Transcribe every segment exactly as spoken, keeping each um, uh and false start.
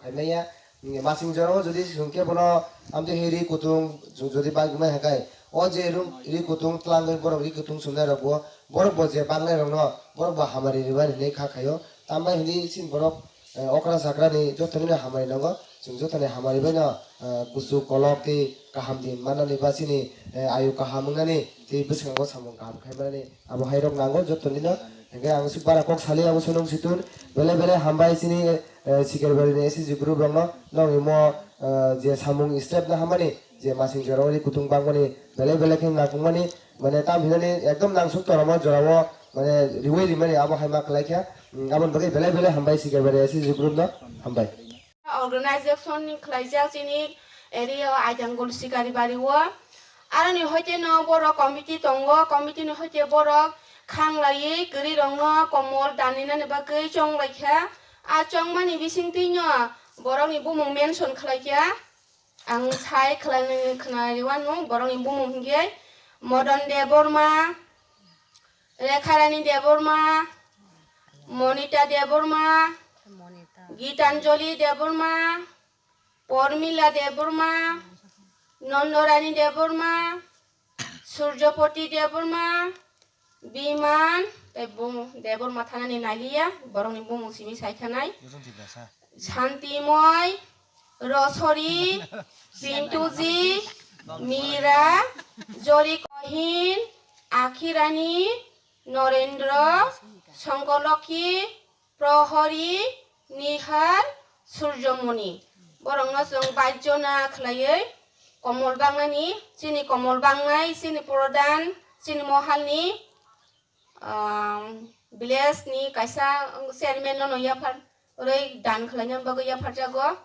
Khaimaya, mm, masing jorao jodi chwng khe bono amtwi ri kutung ju-, jodi bagwi ma hai khai, o je ri kutung twlangwi borok ri kutung chumnai rok bo, borok bo je bangnai rok no borok bo hamari rwmani hinwi kha khaio. Tambai hinwi chini borok, eh, okra sakra ni joto ni hamari nango, chwng joto ni hamari bai no, eh, kuchuk kolok tei kaham din manani ba chini, eh, ayu kaham wngnani tei bwskango samung kaham khai manani abo hai rok nango joto ni no. Hingke ang suk bara kok sali abo sunung situn bele bele hambai chini, eh, Sikarbari ni S C G group rok no nong imo, eh, je samung step na hamani je masing jora ori kutung bangmani bele bele khe nakung mani mane tam hinani ekdom nangsuk toramo jorao mane riwai rimani abo hai ma khlai kha. Mm, aboni bagwi bele bele hambai Sikarbari S C G group no hambai. Organization ni khlaijak chini area o Aitangul Sikari bari o. Aroni hoite no borok committee tongo, committee ni hoite borok khanglaiwi kwrwi rokno komol daninani bagwi chonglaikha. A chongmani bisingtwi no borokni bumung mention khlaikha. Ang sai khlainani khwnariwano borokni bumung hinkhe Modon Debbarma, Rekharani Debbarma, Monita Debbarma, Gitanjali Debbarma, Pormila Debbarma, Nondorani Debbarma, Surjopoti Debbarma, Biman, tei bumung Debbarma thanani nailiya, borokni bumung simi saikhanai. Shantimoi, Rosori, Pintuji, Mira, Jori Kohin, Akhirani, Norendra, Songkolokhi, Prohori, Nihar, Surjomoni. Borokno chwng baichona khlaiwi komol bangnani, chini komol bangnai, chini prodhan, chini mohalni, um, village ni kaisa chairman nono yaphar rwi dan khlaina bagwi yapharjago.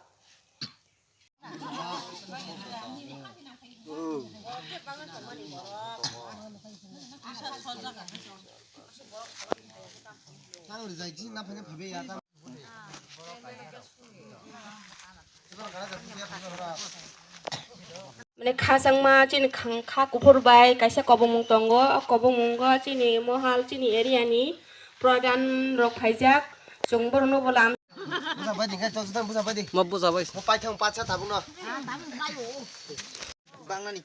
Mane khachangma chini khang-, kha kuphur bai kaisa kobongmung tongo. O kobongmungo chini mohal, chini area ni prodhan rok phaijak. Chwng borokno bo lam- Busa bai di, guys, tok sudan busa bai di. Mo busa bai. Mo pai thang pacha tabuk no. Bangnani.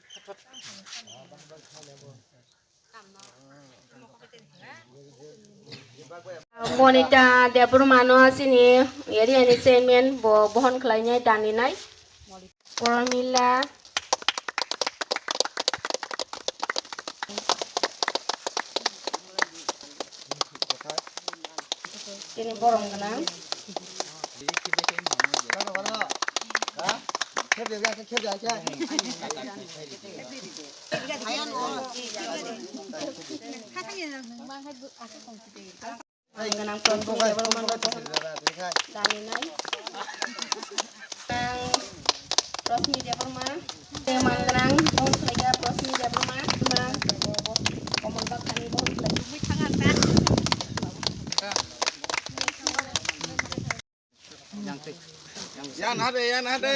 Monita Debbarma no chini area ni chairman bo bohon khlainai daninai. Pormila. Chini borom gwnang. Ang gwnang Prasmi Debbarma no daninai. Ang Prasmi Debbarma. Ang gwnang Prasmi Debbarma. Komol bakhani bo. Yan hade, yan hade.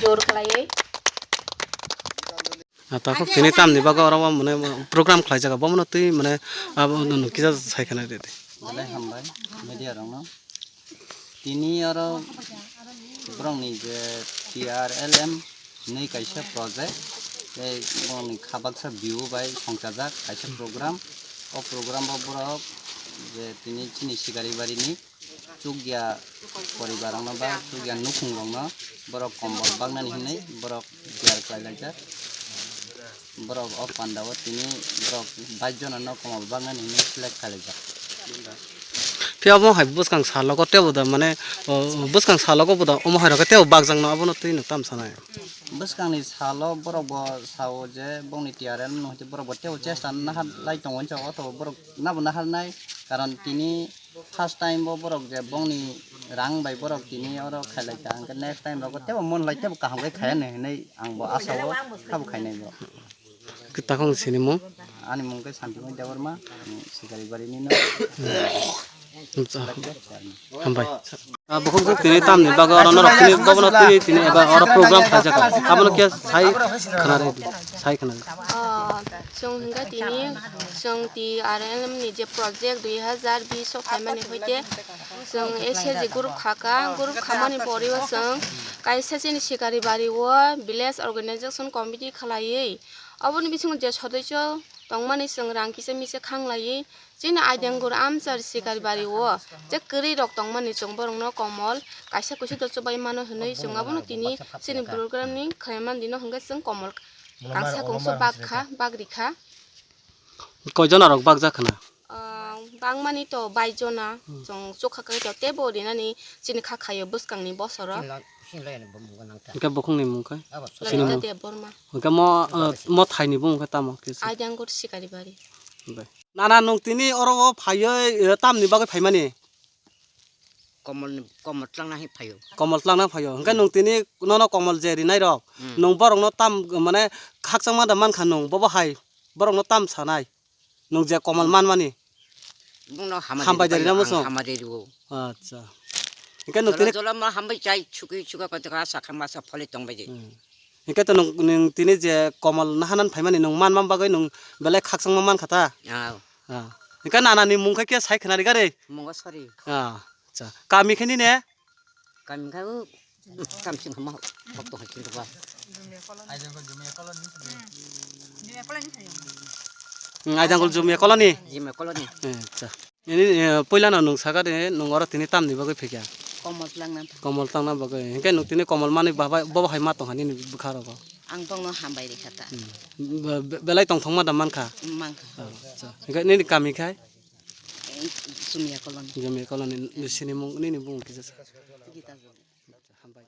Jor khlaiwi. Ah, takhuk tini tamni bagwi oro mane program khlaijak, bomono twi mane abo no kisa sai khna ridi. Belai hambai media rokno. Tini oro borokni je T R L M hinwi kaisa project, tei borokni kha baksa view bai songchajak kaisa program. O program o borok je tini chini Sikari barini chukya poribar rokno ba chukya nukhung rokno borok kombol baknani hinwi borok tiyar khlai laijak. Borok o panda o tini borok bais jona no kombol baknani hinwi select khlai laijak. Phiya omo hai bwskang salogo tebo da mane, o, bwskang salogo bo da omo hai rok tebo bakjak no abono twi no tam sanai. Bwskangni salo borok bo sao je bongni T R L no hwnkhe borok bo tebo chesta nahar lai tongo hinwi sao, oto borok nabo nahar nai, karon tini first time bo borok je bongni rang bai borok tini oro khailai kha, hwnkhe next time rogo tebo mon lai tebo kaham khe khaya hinwi ang bo asao khabo khainai bo. Takhung sini mo? Ani mung khe Santimoi Debbarma, Sikari bari ni no. Hambai. Ah, bukhuk jok tini tamni bagwi oro norok tini bobono twi tini eba oro program khlaijak. Abono khe sai khna rw di, sai khna rw di. Oh, chwng hwnkha tini chwng T R L M ni je project dui hazar bish o khaimani hoite Chwng S H G group khaka, group khamani poriwo chwng kaisa chini Sikari bari o village organization committee khlaiwi, oboni bisingo je sodosyo tongmani chwng rang kisa misa khanglaiwi, chini Aidangur amchar Sikari bari o je kwrwi rok tongmani chwng borokno komol kaisa kuisuk da chubai mano hwnwi chwng abono tini chini program ni khlaimani dino hwnkhe chwng komol kangsa kungsa bak kha, bak rikha. Koijon norok bak jak khna? Ah, bangmani to bai jona, chwng chukha kai to tebo rinani chini kha khaio bwskangni bosoro. Hwnkhe bukhukni mung khe? Lalita Debbarma. Hwnkhe mo, ah, mo thaini bumung khe tamo kisa? Aidangur Sikari bari. Bai. Nana nwng tini oro o phaiwi, eh, tamni bagwi phaimani? Komolni, komol tlangna hai phaio. Komol tlangna phaio. Hwnkhe nwng tini nono komol je rinai rok, hmm, nwng borokno tam, mane, khakchangma da mankha nwng, bobo hai borokno tam sanai. Nwng je komol manmani. Bongno hambai rina muchung? Hambai rio. Acha. Hwnkhe nwng tini jola ma hambai chai chuki chuka koi taka sakha masa pholi tongbai je. Hmm. Hwnkhe to nwng, nwng tini je komol nahanan phaimani nwng manma bagwi nwng belai khakchangma mankha ta? Ah. Ah. Hwnkhe nanani mung khe khe sai khna rikha re? Mungo sori. Ah. Acha. Kami khe nini? Kami khe o, kam sing hama, bok to hakin ba. Hmm, Aidangur Jumia Colony? Jumia Colony. Eh, acha. Ini, eh, puila no nwng saka de, nwng oro tini tamni bagwi phikya? Komol tlangna. Komol tlangna bagwi. Hwnkhe nwng tini komol manwi baba, bobo hai ma tongha nini bwkha rogo? Ang bongno hambai rikha ta. Hmm. Be-, be-, belai tongthokma da mankha? Mankha. Oh, acha. Hwnkhe nini kami khai? Eh, Jumia Colony. Jumia Colony. Nini mung, nini bung kisa sa? Gita Jumia. Hambai.